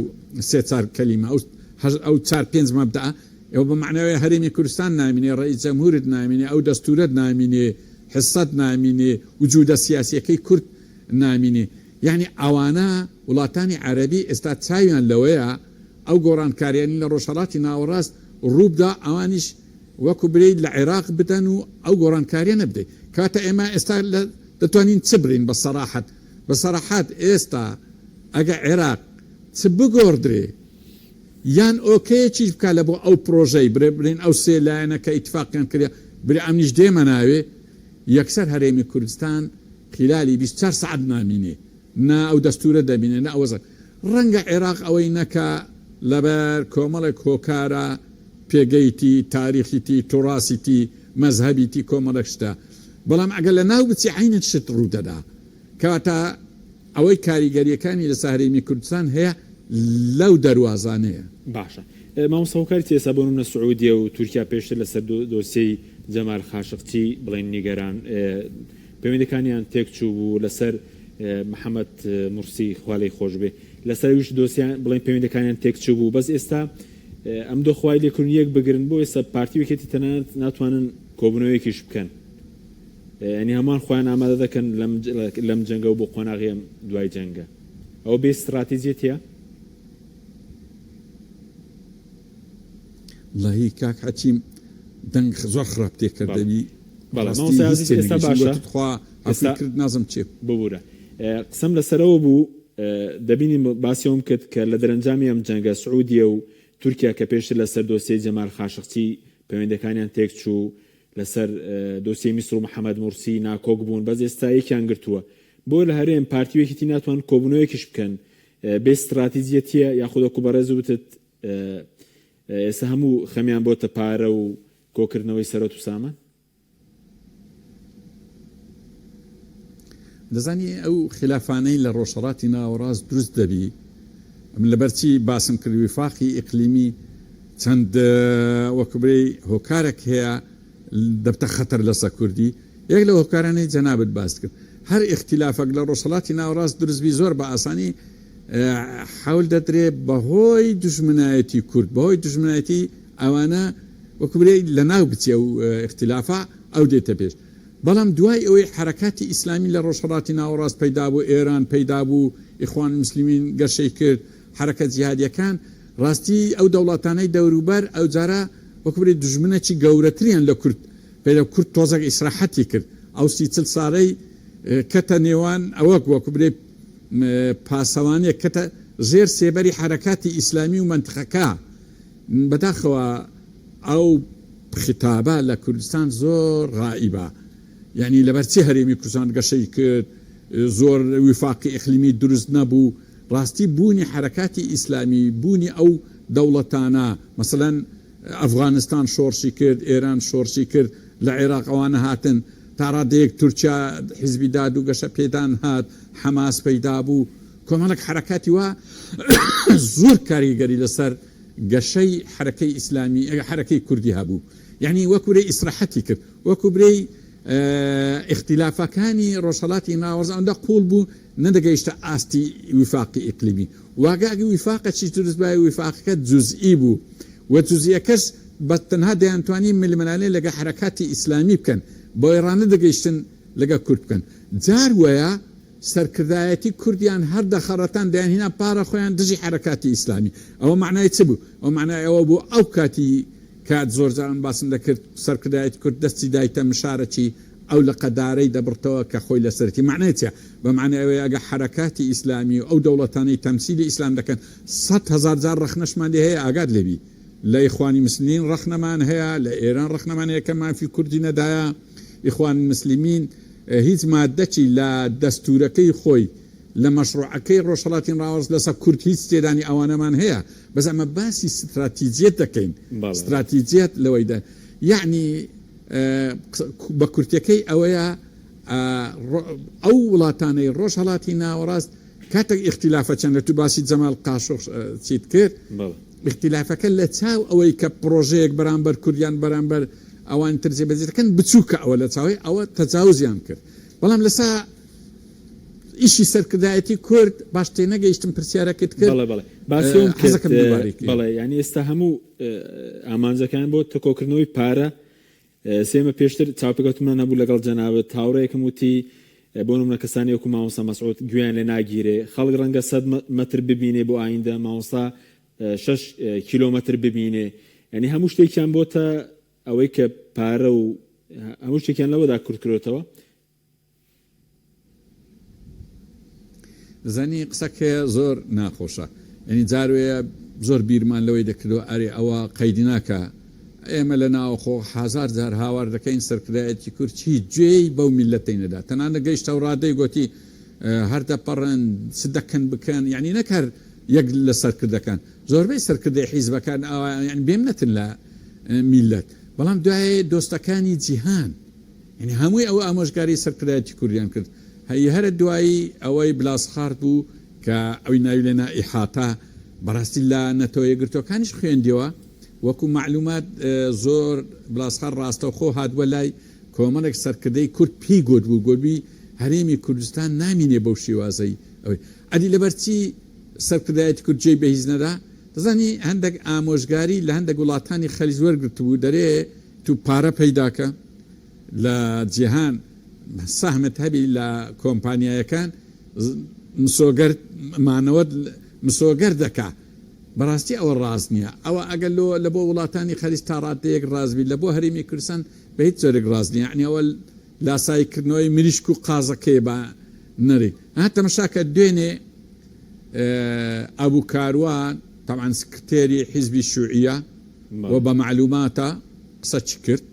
سێ چار کەلیمە ئەو هەش ئەو چار پێنج مەبدەئە ئێوە بە مەعنای هەرێمی کوردستان نامینێ ڕەئیس جەمهورت نامینێ ئەو دەستورەت نامینێ حسەت نامینێ وجودە سیاسیەکەی کورد نامینێ یانی ئەوانە وڵاتانی عەرەبی ئێستا چاویان لەوەیە ئەو گۆڕانکاریانی لە ڕۆژهەڵاتی ناوەڕاست ڕووبدا ئەوانیش وەکو برێی لە عێراق بدەن و ئەو گۆڕانکاریانە بدەی کەواتە ئێمە ئێستا لە دەتوانین چ بڵێین بە سەراحەت بە سەراحەت ئێستا ئەگە عێراق چ بگۆڕدرێ یان ئۆکەیەکیش بکا لە بۆ ئەو پرۆژەی برێ بڵێین ئەو سێ لایەنە کە ئیتفاقیان کردە برێ ئەمنیش دێمە ناوێ یەکسەر هەرێمی کوردستان خیلالی 24 سەعات نامینێ نا ئەو دەستورە دەبینێ نا ئەوەزە ڕەنگە عێراق ئەوەی نەکا لەبەر کۆمەڵێک هۆکارە پێگەیتی، تاریخیتی، توڕاسیتی، مەزهەبیتی کۆمەڵێک شتە بەڵام ئەگەر لەناو بچی عەینەن شت ڕوودەدا کەواتە ئەوەی کاریگەریەکانی لەسەر هەرێمی کوردستان هەیە لەو دەروازانەیە. باشە مامۆستا هۆکاری چیە ئێستا بۆ نمونە سعودیە و تورکیا پێشتر لەسەر دۆسیەی جەمال خاشقچی بڵێن نیگەران پەیوەندیەکانیان تێکچوو بوو لەسەر محەمەد مورسی خوا لێی خۆش بێ. لەسەر ئەویش دۆسیان بڵێن پەیوەندەکانیان تێکچوو بەس ئێستا ئەم دۆخە وای لێکردن یەک بگرن بۆ ئێستا پارتی و یەکێتی تەنانەت ناتوانن کۆبوونەوەیەکیش بکەن یعنی هەمووان خۆیان ئامادە دەکەن لەم لەم جەنگە و بۆ قۆناغی ئەم دوای جەنگە ئەوە بێ ستراتیجیەتە. وەڵاهی کاک حەکیم دەنگ زۆر خراپ تێکەر بەڵێ دەبی بەڵێ بەڕاستی مامۆستای هیچ ئازیز ئێستا تێنەگەیشتم باشە گۆتت خوا عەفوی ئێستا کرد نازم چێ. ببورە قسەم لەسەرەوە بوو دەبینی باسی ئەوم کرد کە لە دەرەنجامی ئەم جەنگە سعودیە و تورکیا کە پێشتر لەسەر دۆسیەی جەمال خاشقچی پەیوەندەکانیان تێکچوو لەسەر دۆسیەی میسر و محەمەد مورسی ناکۆک بوون بەس ئێستا یەکیان گرتووە بۆ لە هەرێم پارتی و یەکێتی ناتوان کۆبوونەوەیەکیش بکەن بێ ستراتیجیەتیە یاخود وەکو بەڕێز وتت ئێستا هەموو خەمیان بۆتە پارە و کۆکردنەوەی سەرۆت و سامان؟ دەزانی ئەو خیلافانەی لە ڕۆژهەڵاتی ناوەڕاست دروست دەبی من لەبەرچی باسم کرد ویفاقی ئیقلیمی چەند وەکو برێی هۆکارێک هەیە دەبتە خەتەر لەسە کوردی یەک لە هۆکارانەی جەنابت باست کرد هەر ئیختیلافەک لە ڕۆژهەڵاتی ناوەڕاست دروست بی زۆر بە ئاسانی حەول دەدرێ بەهۆی دوژمنایەتی کورد بەهۆی دوژمنایەتی ئەوانە وەکو برێی لەناو بچێ ئەو ئیختیلافە ئەو دێتە پێش بەڵام دوای ئەوەی حەرەکاتی ئیسلامی لە ڕۆژهەڵاتی ناوەڕاست پەیدا بوو ئێران پەیدا بوو ئیخوان موسلمین گەشەی کرد حەرەکە جیهادیەکان ڕاستی ئەو دەوڵەتانەی دەوروبەر ئەوجارە وەکو برێی دوژمنەکی گەورەتریان لە کورد پەیدا کورد تۆزەک ئیسراحەتی کرد ئەو سی چل سالەی کەتە نێوان ئەوەک وەکو برێی پاسەوانێک کەتە ژێر سێبەری حەرەکاتی ئیسلامی و مەنتقەکە بەداخەوە ئەو خیتابە لە کوردستان زۆر غائیبە یەعنی لەبەرچی هەرێمی کوردستان گەشەی کرد زۆر ویفاقی ئیقلیمی دروست نەبوو ڕاستی بوونی حەرەکاتی ئیسلامی بوونی ئەو دەوڵەتانە مەسەلەن ئەفغانستان شۆڕشی کرد، ئێران شۆڕشی کرد، لە عێراق ئەوانە هاتن، تا ڕادەیەک تورکیا حیزبی داد و گەشە پێدان هات، حەماس پەیدا بوو، کۆمەڵێک حەرەکاتی وا زۆر کاریگەری لەسەر گەشەی حەرەکەی ئیسلامی، حەرەکەی کوردی هەبوو. یەعنی وەکو برێی ئیسراحەتی کرد، وەکو برێی ئیختیلافەکانی ڕۆژهەڵاتی ناوەڕاست ئەوەندە قووڵ بوو نەدەگەیشتە ئاستی ویفاقی ئیقلیمی. واگە ئەگەر ویفاقەکیش دروست بایە ویفاقەکە جوزئی بوو و جوزئیەکەش بە تەنها دەیانتوانی ململانێ لەگە حەرەکاتی ئیسلامی بکەن بەوەی ڕانەدەگەیشتن لەگە کورد بکەن جار وەیە سەرکردایەتی کوردیان هەر دەخەڕەتان دەیانهینا پارە خۆیان دژی حەرەکاتی ئیسلامی ئەوە مەعنای چ بوو ئەوە مەعنای ئەوە بوو ئەو کاتی کات زۆر جار من باسم دەکرد سەرکردایەتی کورد دەستی دایتە مشارەکی ئەو لقە دارەی دەبڕتەوە کە خۆی لەسەرێتی مەعنای چیە؟ بە مەعنای ئەوەیە ئەگەر حەرەکاتی ئیسلامی و ئەو دەوڵەتانەی تەمسیلی ئیسلام دەکەن 100,000 جار ڕەخنەشمان لێ هەیە ئاگات لێ بی لە ئیخوانی مسلمین ڕەخنەمان هەیە لە ئێران ڕەخنەمان هەیە کە مافی کوردی نەدایە ئیخوان مسلمین هیچ مادەکی لە دەستورەکەی خۆی لە مەشروعەکەی ڕۆژهەڵاتی ناوەڕاست لەسەر کورد هیچ تێدانی ئەوانەمان هەیە بەس ئەمە باسی ستراتیجیەت دەکەین ستراتیجیەت لەوەیدا یەعنی بە کورتیەکەی ئەوەیە ئەو وڵاتانەی ڕۆژهەڵاتی ناوەڕاست کاتێک ئیختیلافە چەند لە تو باسی جەمال قاشق چیت کرد ئیختیلافەکە لە چاو ئەوەی کە پرۆژەیەک بەرامبەر کوردیان بەرامبەر ئەوان تر جێبەجێ دەکەن بچووکە ئەوە لە چاوی ئەوە تەجاوزیان کرد بەڵام لەسا ئیشی سەرکردایەتی کورد باش تێنەگەیشتم پرسیارەکەت کرد بەڵێ بەڵێ باسی ئەوم کرد حەزەکەم دووبارەی کەی. بەڵێ یعنی ئێستا هەموو ئامانجەکان بۆ تەکۆکردنەوەی پارە سێمە پێشتر چاوپێکەوتنمان هەبوو لەگەڵ جەنابت هاوڕێیەکم وتی بۆ نمونە کەسانی وەکو مامۆستا مەسعود گوێیان لێ ناگیرێ خەڵک ڕەنگە سەد مەتر ببینێ بۆ ئایندە مامۆستا شەش کیلۆمەتر ببینێ یعنی هەموو شتێکیان بۆتە ئەوەی کە پارە و هەموو شتێکیان لەوەدا کورت کرۆتەوە. دەزانی قسەکەیە زۆر ناخۆشە یانی جاروەیە زۆر بیرمان لەوەی دەکردەوە ئەرێ ئەوە قەیدی ناکا ئێمە لە ناوەخۆ هازار جار هاوار دەکەین سەرکردایەتی کورد هیچ گوێی بەو میللەتەی نەدا تەنانەت گەیشتە ئەو ڕادەی گۆتی هەر دەپەڕن چ دەکەن بکەن یانی نەک هەر یەک لە سەرکردەکان زۆربەی سەرکردەی حیزبەکان ئاوا یانی بێمنەتن لە میللەت بەڵام دوایێ دۆستەکانی جیهان یانی هەمووی ئەوە ئامۆژگاری سەرکردایەتی کوردیان کرد هەی هەرە دوایی ئەوەی بلاسخارت بوو کە ئەوی ناوی لێنا ئیحاتە بەڕاستی لە نەتەوە یەکگرتوەکانیش خوێندیەوە وەکو مەعلومات زۆر بلاسخار ڕاستەوخۆ هاتبوە لای کۆمەڵێک سەرکردەی کورد پێی گۆتبوو گۆتبوی هەرێمی کوردستان نامینێ بەو شێوازەی ئەوەی ئەدی لەبەرچی. سەرکردایەتی کورد جێی بە هیچ نەدا؟ دەزانی هەندەک ئامۆژگاری لە هەندەک وڵاتانی خەلیج وەرگرتبوو دەرێ تو پارە پەیداکە لە جیهان سەهمت هەبی لە کۆمپانیایەکان مسۆگەر مانەوەت مسۆگەر دەکا بەڕاستی ئەوە ڕاست نیە ئەوە ئەگەر لۆ لە بۆ وڵاتانی خەلیج تا ڕاددەیەک ڕاست بی لە بۆ هەرێمی کوردستان بە هیچ جۆرێک ڕاست نیە یەعنی ئەوە لاسایی کردنەوەی مریشک و قازەکەیە با نەری ها تەمەشاکە دوێنێ ئەبو کاروان تەبعەن سکرتێری حیزبی شوعیە و بە مەعلوماتە قسە چ کرد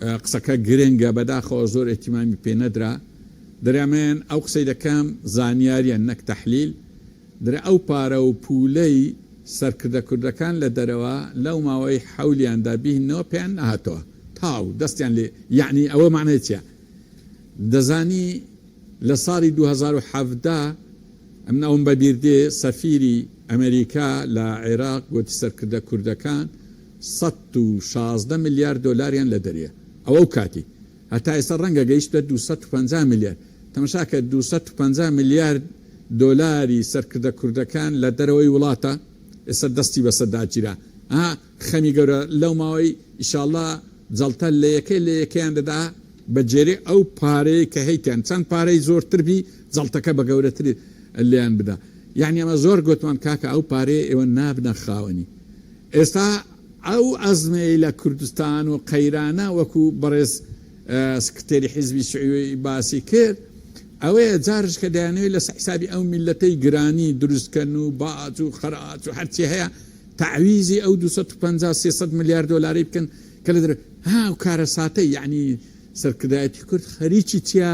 قسەکە گرنگە بەداخەوە زۆر ئیهتیمامی پێ نەدرا دەرێ من ئەو قسەی دەکەم زانیاریە نەک تەحلیل درە ئەو پارە و پولەی سەرکردە کوردەکان لە دەرەوە لەو ماوەی حەولیاندا بیهننەوە پێیان نەهاتەوە تاو دەستیان لێ یەعنی ئەوە مەعنای چیە دەزانی لە ساڵی 2017 ئەمن ئەوم بە بیر دێ سەفیری ئەمەریکا لە عێراق گۆتی سەرکردە کوردەکان 116 ملیار دۆلاریان لە دەرێ ئەوە ئەو کاتی هەتا ئێستا ڕەنگە گەیشتە 250 ملیار. تەمەشا کە 250 ملیار دۆلاری سەرکردە کوردەکان لە دەرەوەی وڵاتە ئێستا دەستی بەسەردا گیرا. ئا خەمی گەورە لەو ماوەی ئیشاڵڵا جەڵتە لە یەکەی لە یەکەیان دەدا بە گێرەی ئەو پارەیەی کە هەیتیان چەند پارەی زۆرتر بی جەڵتەکە بە گەورەتر لێیان بدا. یەعنی ئەمە زۆر گۆتمان کاکە ئەو پارەیە ئێوە نابنە خاوەنی. ئێستا ئەو ئەزمەی لە کوردستان و قەیرانە وەکو بەڕێز سکرتێری حیزبی شیوعی باسی کرد ئەوەیە جارش کە دەیانەوێت لەسەر حیسابی ئەو میللەتەی گرانی دروست کەن و باج و خەراج و هەرچی هەیە تەعویزی ئەو 250 300 ملیار دۆلاری بکەن کە لە دەر ها ئەو کارەساتەی یعنی سەرکردایەتی کورد خەریکی چیە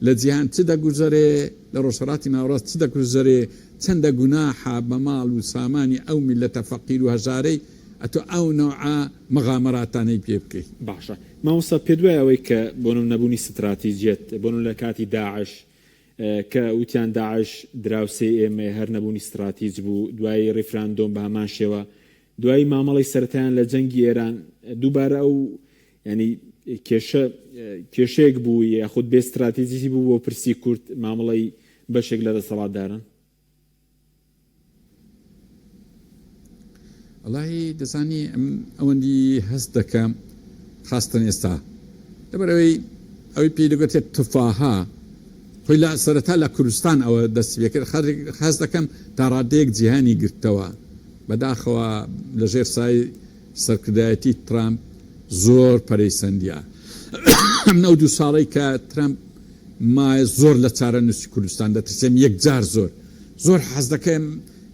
لە جیهان چ دەگوزەرێ لە ڕۆژهەڵاتی ناوەڕاست چ دەگوزەرێ چەندە گوناحە بە ماڵ و سامانی ئەو میللەتە فەقیر و هەژارەی ئەتۆ ئەو نەوعە مغامەراتانەی پێ بکەی. باشە مامۆستا پێت وایە ئەوەی کە بۆنم نەبوونی ستراتیجیەت بۆنم لە کاتی داعش کە وتیان داعش دراوسێی ئێمەیە هەر نەبوونی ستراتیج بوو دوایی ڕیفراندۆم بە هەمان شێوە دوایی مامەڵەی سەرەتایان لە جەنگی ئێران دووبارە ئەو یانی کێشە کێشەیەک بوو یاخود بێ ستراتیجیی بوو بۆ پرسی کورد مامەڵەی بەشێک لە دەسەڵاتداران؟ وەڵاهی دەزانی ئەم ئەوەندی هەست دەکەم خاستن ئێستا لەبەرئەوەی ئەوەی پێی دەگوترێت تفاهە خۆی لە سەرەتا لە کوردستان ئەوە دەستی پێکرد هەست دەکەم تا ڕادەیەک جیهانی گرتەوە بەداخەوە لەژێر سای سەرکردایەتی ترامپ زۆر پەرەی سەندیە. من ئەو دوو ساڵەی کە ترامپ مایە زۆر لە چارەنووسی کوردستان دەترسێم یەکجار زۆر. زۆر حەز دەکەم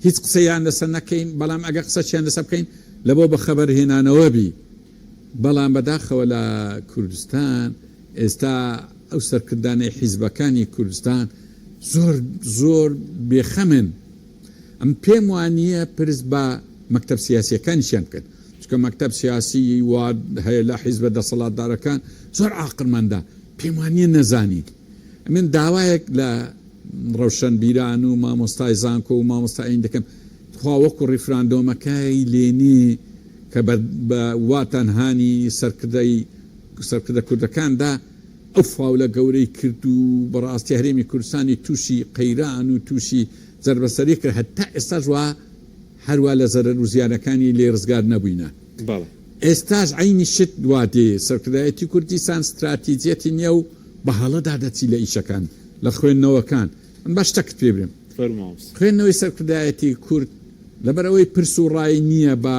هیچ قسەیان لەسەر نەکەین بەڵام ئەگەر قسەشیان لەسەر بکەین لە بۆ بەخەبەر هێنانەوە بی. بەڵام بەداخەوە لە کوردستان ئێستا ئەو سەرکردانەی حیزبەکانی کوردستان زۆر زۆر بێخەمن. ئەمن پێم وانییە پرس بە مەکتەب سیاسییەکانیشیان بکەن، چونکە مەکتەب سیاسی وا هەیە لە حیزبە دەسەڵاتدارەکان زۆر عاقڵمەندە، پێم وانییە نەزانی. ئەمن داوایەک لە ڕەوشەنبیران و مامۆستای زانکۆ و مامۆستای ئایین دەکەم، تخوا وەکو ڕیفراندۆمەکەی لێنی کە بە واتان هانی سەرکردەی سەرکردە کوردەکان دا، ئەو فاولە گەورەی کرد و بەڕاستی هەرێمی کوردستانی تووشی قەیران و تووشی زەربەسەری کرد هەتا ئێستاش وا هەروا لە زەرەر و زیانەکانی لێ ڕزگار نەبووینە. بەڵێ. ئێستاش عەینی شت وا دێ سەرکردایەتی کوردیسان ستراتیجیەتی نیە و بە هەڵەدا دەچی لە ئیشەکان لە خوێندنەوەکان من با شتەکت پێ برێم فەرموو مامۆستا. خوێندنەوەی سەرکردایەتی کورد لەبەر ئەوەی پرس و ڕای نیە بە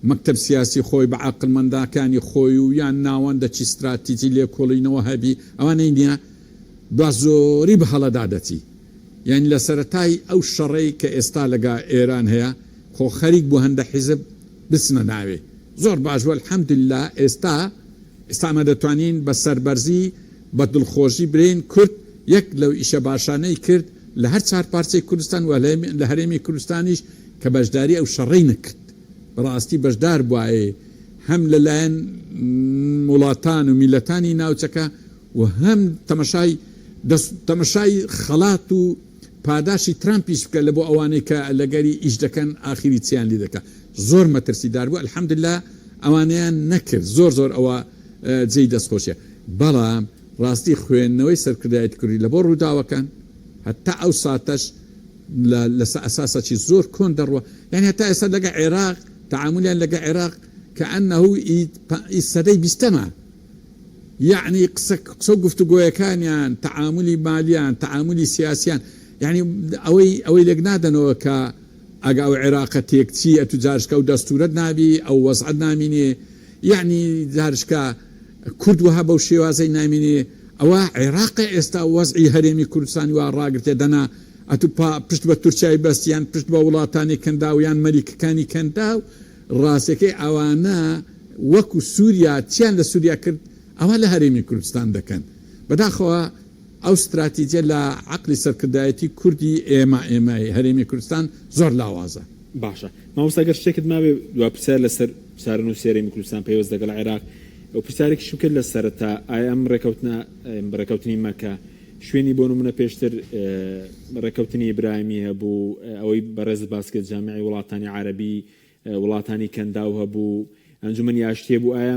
مەکتەب سیاسی خۆی بە عاقڵمەنداکانی خۆی و یان ناوەندەکی ستراتیجی لێکۆڵینەوە هەبی ئەوانەی نیە بە زۆری بە هەڵەدا دەچی یانی لە سەرەتای ئەو شەڕەی کە ئێستا لەگا ئێران هەیە خۆ خەریک بوو هەندە حیزب بچنە ناوێ زۆر باش بوو الحمدللە ئێستا ئێستا ئەمە دەتوانین بە سەربەرزی بە دڵخۆشی برێین کورد یەک لەو ئیشە باشانەی کرد لە هەر چار پارچەی کوردستان وە لە هەرێمی کوردستانیش کە بەشداری ئەو شەڕەی نەکرد بەڕاستی بەشدار بوایێ هەم لە لایەن وڵاتان و میلەتانی ناوچەکە و هەم تەمەشای دەست تەمەشای خەڵات و پاداشی ترامپیش بکە لە بۆ ئەوانەی کە لەگەری ئیش دەکەن ئاخیری چیان لی دەکا زۆر مەترسی دار بوو الحمدللە ئەوانەیان نەکرد زۆر زۆر ئەوە جێی دەست خۆشیە بەڵام ڕاستی خوێندنەوەی سەرکردایەتی کوردی لە بۆ ڕووداوەکان هەتا ئەو ساتەش. لە لەسە ئەساسەکی زۆر کۆن دەڕوا یانی هەتا ئێستا لەگە عێراق تەعامولیان لەگە عێراق کەئەنەهو ئی ئی سەدەی بیستەمە یەعنی قسە قسە و گفتوگۆیەکانیان تەعامولی مالیان تەعامولی سیاسیان یەعنی ئەوەی ئەوەی لێک نادەنەوە کە ئەگە ئەو عێراقە تێکچی ئەتو جارشکە ئەو دەستورەت نابی ئەو وەزعەت نامینێ یەعنی جارشکە کورد وەها بەو شێوازەی نامینێ ئەوە عێراقە ئێستا وەزعی هەرێمی کوردستانی وا ڕاگرتێ دەنا ئەتو پا پشت بە تورکیای بەست یان پشت بە وڵاتانی کەنداو یان مەریکەکانی کەنداو ڕاستەکەی ئەوانە وەکو سوریا چیان لە سوریا کرد ئەوا لە هەرێمی کوردستان دەکەن بەداخەوە ئەو ستراتیجە لە عەقلی سەرکردایەتی کوردی ئێمە ئێمەی هەرێمی کوردستان زۆر لاوازە. باشە مامۆستا گەر شتێکت مابێ دوا پرسیار لەسەر چارەنووسی هەرێمی کوردستان پەیوەست لەگەڵ عێراق و پرسیارێکیشم کرد لە سەرەتا ئایا ئەم ڕێکەوتنە ڕێکەوتنی مەکە شوێنی بۆ نمونە پێشتر ڕێکەوتنی ئیبراهیمی هەبوو ئەوەی بەڕێزت باس کرد جامعی وڵاتانی عەرەبی وڵاتانی کەنداو هەبوو ئەنجومەنی ئاشتی هەبوو ئایا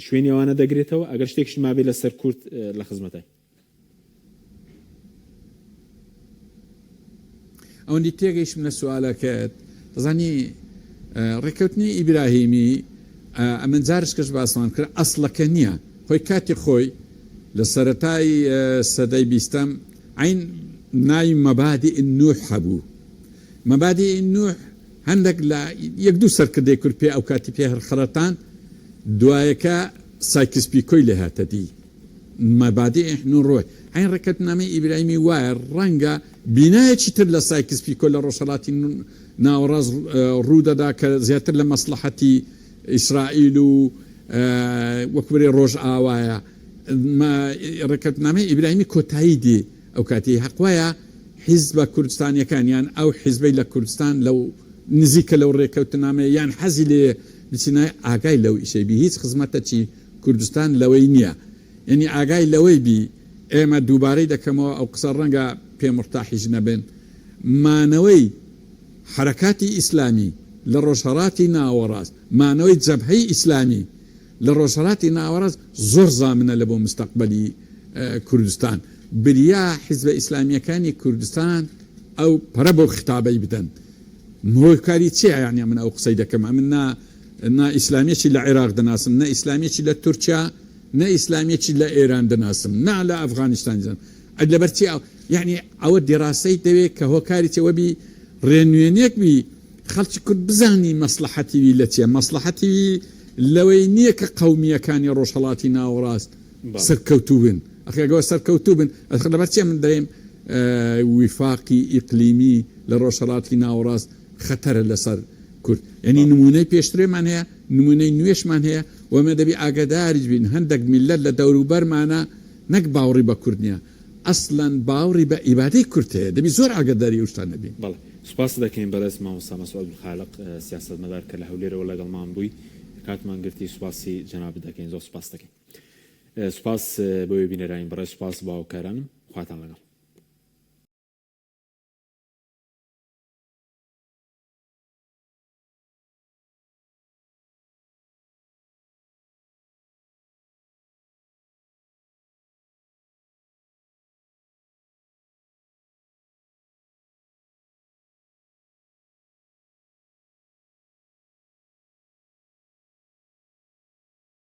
شوێنی ئەوانە دەگرێتەوە ئەگەر شتێکیشت مابێ لەسەر کورد لە خزمەتای. ئەوەندی تێگەیشتم لە سوالەکەت دەزانی ڕێککەوتنی ئیبراهیمی ئەمن جارشکەش باسمان کرد ئەسڵەکە نییە خۆی کاتی خۆی لە سەرەتای سەدەی بیستەم عین ناوی مەبادی نوح هەبوو مەبادی نوح هەندێک لە یەک دوو سەرکردەی کورد پێ ئەو کاتی پێ هەرخەڵەتان دوایەکە سایکس پیکۆی لێ هاتە دی مەبادیء نوڕۆی عەین ڕێککەوتنامەی ئیبراهیمی وایە ڕەنگە بینایەکی تر لە سایکس پیکۆ لە ڕۆژهەڵاتی ناوەڕاست ڕوو دەدا کە زیاتر لە مەسڵەحەتی ئیسرائیل و وەک برێ ڕۆژئاوایە ڕێککەوتنامەی ئیبراهیمی کۆتایی دێ ئەو کاتی هەق وایە حیزبە کوردستانیەکان یان ئەو حیزبەی لە کوردستان لەو نزیکە لەو ڕێککەوتنامەیە یان حەزی لێیە بچینای ئاگای لەو ئیشەی بی هیچ خزمەتەکی کوردستان لەوەی نیە یەنی ئاگای لەوەی بی ئێمە دووبارەی دەکەمەوە ئەو قسە ڕەنگە پێ مورتاحیش نەبن مانەوەی حەرەکاتی ئیسلامی لە ڕۆژهەڵاتی ناوەڕاست مانەوەی جەبهەی ئیسلامی لە ڕۆژهەڵاتی ناوەڕاست زۆر زامنە لە بۆ مستەقبەلی کوردستان بریا حیزبە ئیسلامیەکانی کوردستان ئەو پەرە بەو خیتابەی بدەن هۆکاری چیە یانی ئەمن ئەو قسەی دەکەم ئەمن نا نا ئیسلامیەکی لە عێراق دەناسم نە ئیسلامیەکی لە تورکیا نە ئیسلامیەکی لە ئێران دەناسم نا لە ئەفغانستان دەناسم لەبەر چی یعنی ئەوە دیراسەی دەوێت کە هۆکاری چیە وەبی ڕێنوێنێک بی خەڵکی کورد بزانی مەسڵەحەتی وی لە چیە مەسڵەحەتی وی لەوەی نییە کە قەومییەکانی ڕۆژهەڵاتی ناوەڕاست سەرکەوتوو بن ئەخ ئەگەر سەرکەوتوو بن ئەخ لەبەر چیە من دەرێم ویفاقی ئیقلیمی لە ڕۆژهەڵاتی ناوەڕاست خەتەرە لەسەر کورد یعنی نموونەی پێشترێمان هەیە نموونەی نوێشمان هەیە و ئێمە دەبی ئاگاداریش بین هەندێک میللەت لە دەوروبەرمانە نەک باوڕی بە کورد نییە ئەسلەن باوڕی بە ئیبادەی کورد هەیە دەبی زۆر ئاگاداری ئەو شتانە بین. بەڵێ سوپاست دەکەین بەڕێز مامۆستا مەسعود خالق سیاسەتمەدار کە لە هەولێرەوە لەگەڵمان بووی کاتمان گرتی سوپاسی جەنابت دەکەین زۆر سوپاست دەکەین سوپاس بۆ بینەرانی بەڕێز سوپاس بۆ هاوکارانم خواتان لەگەڵ.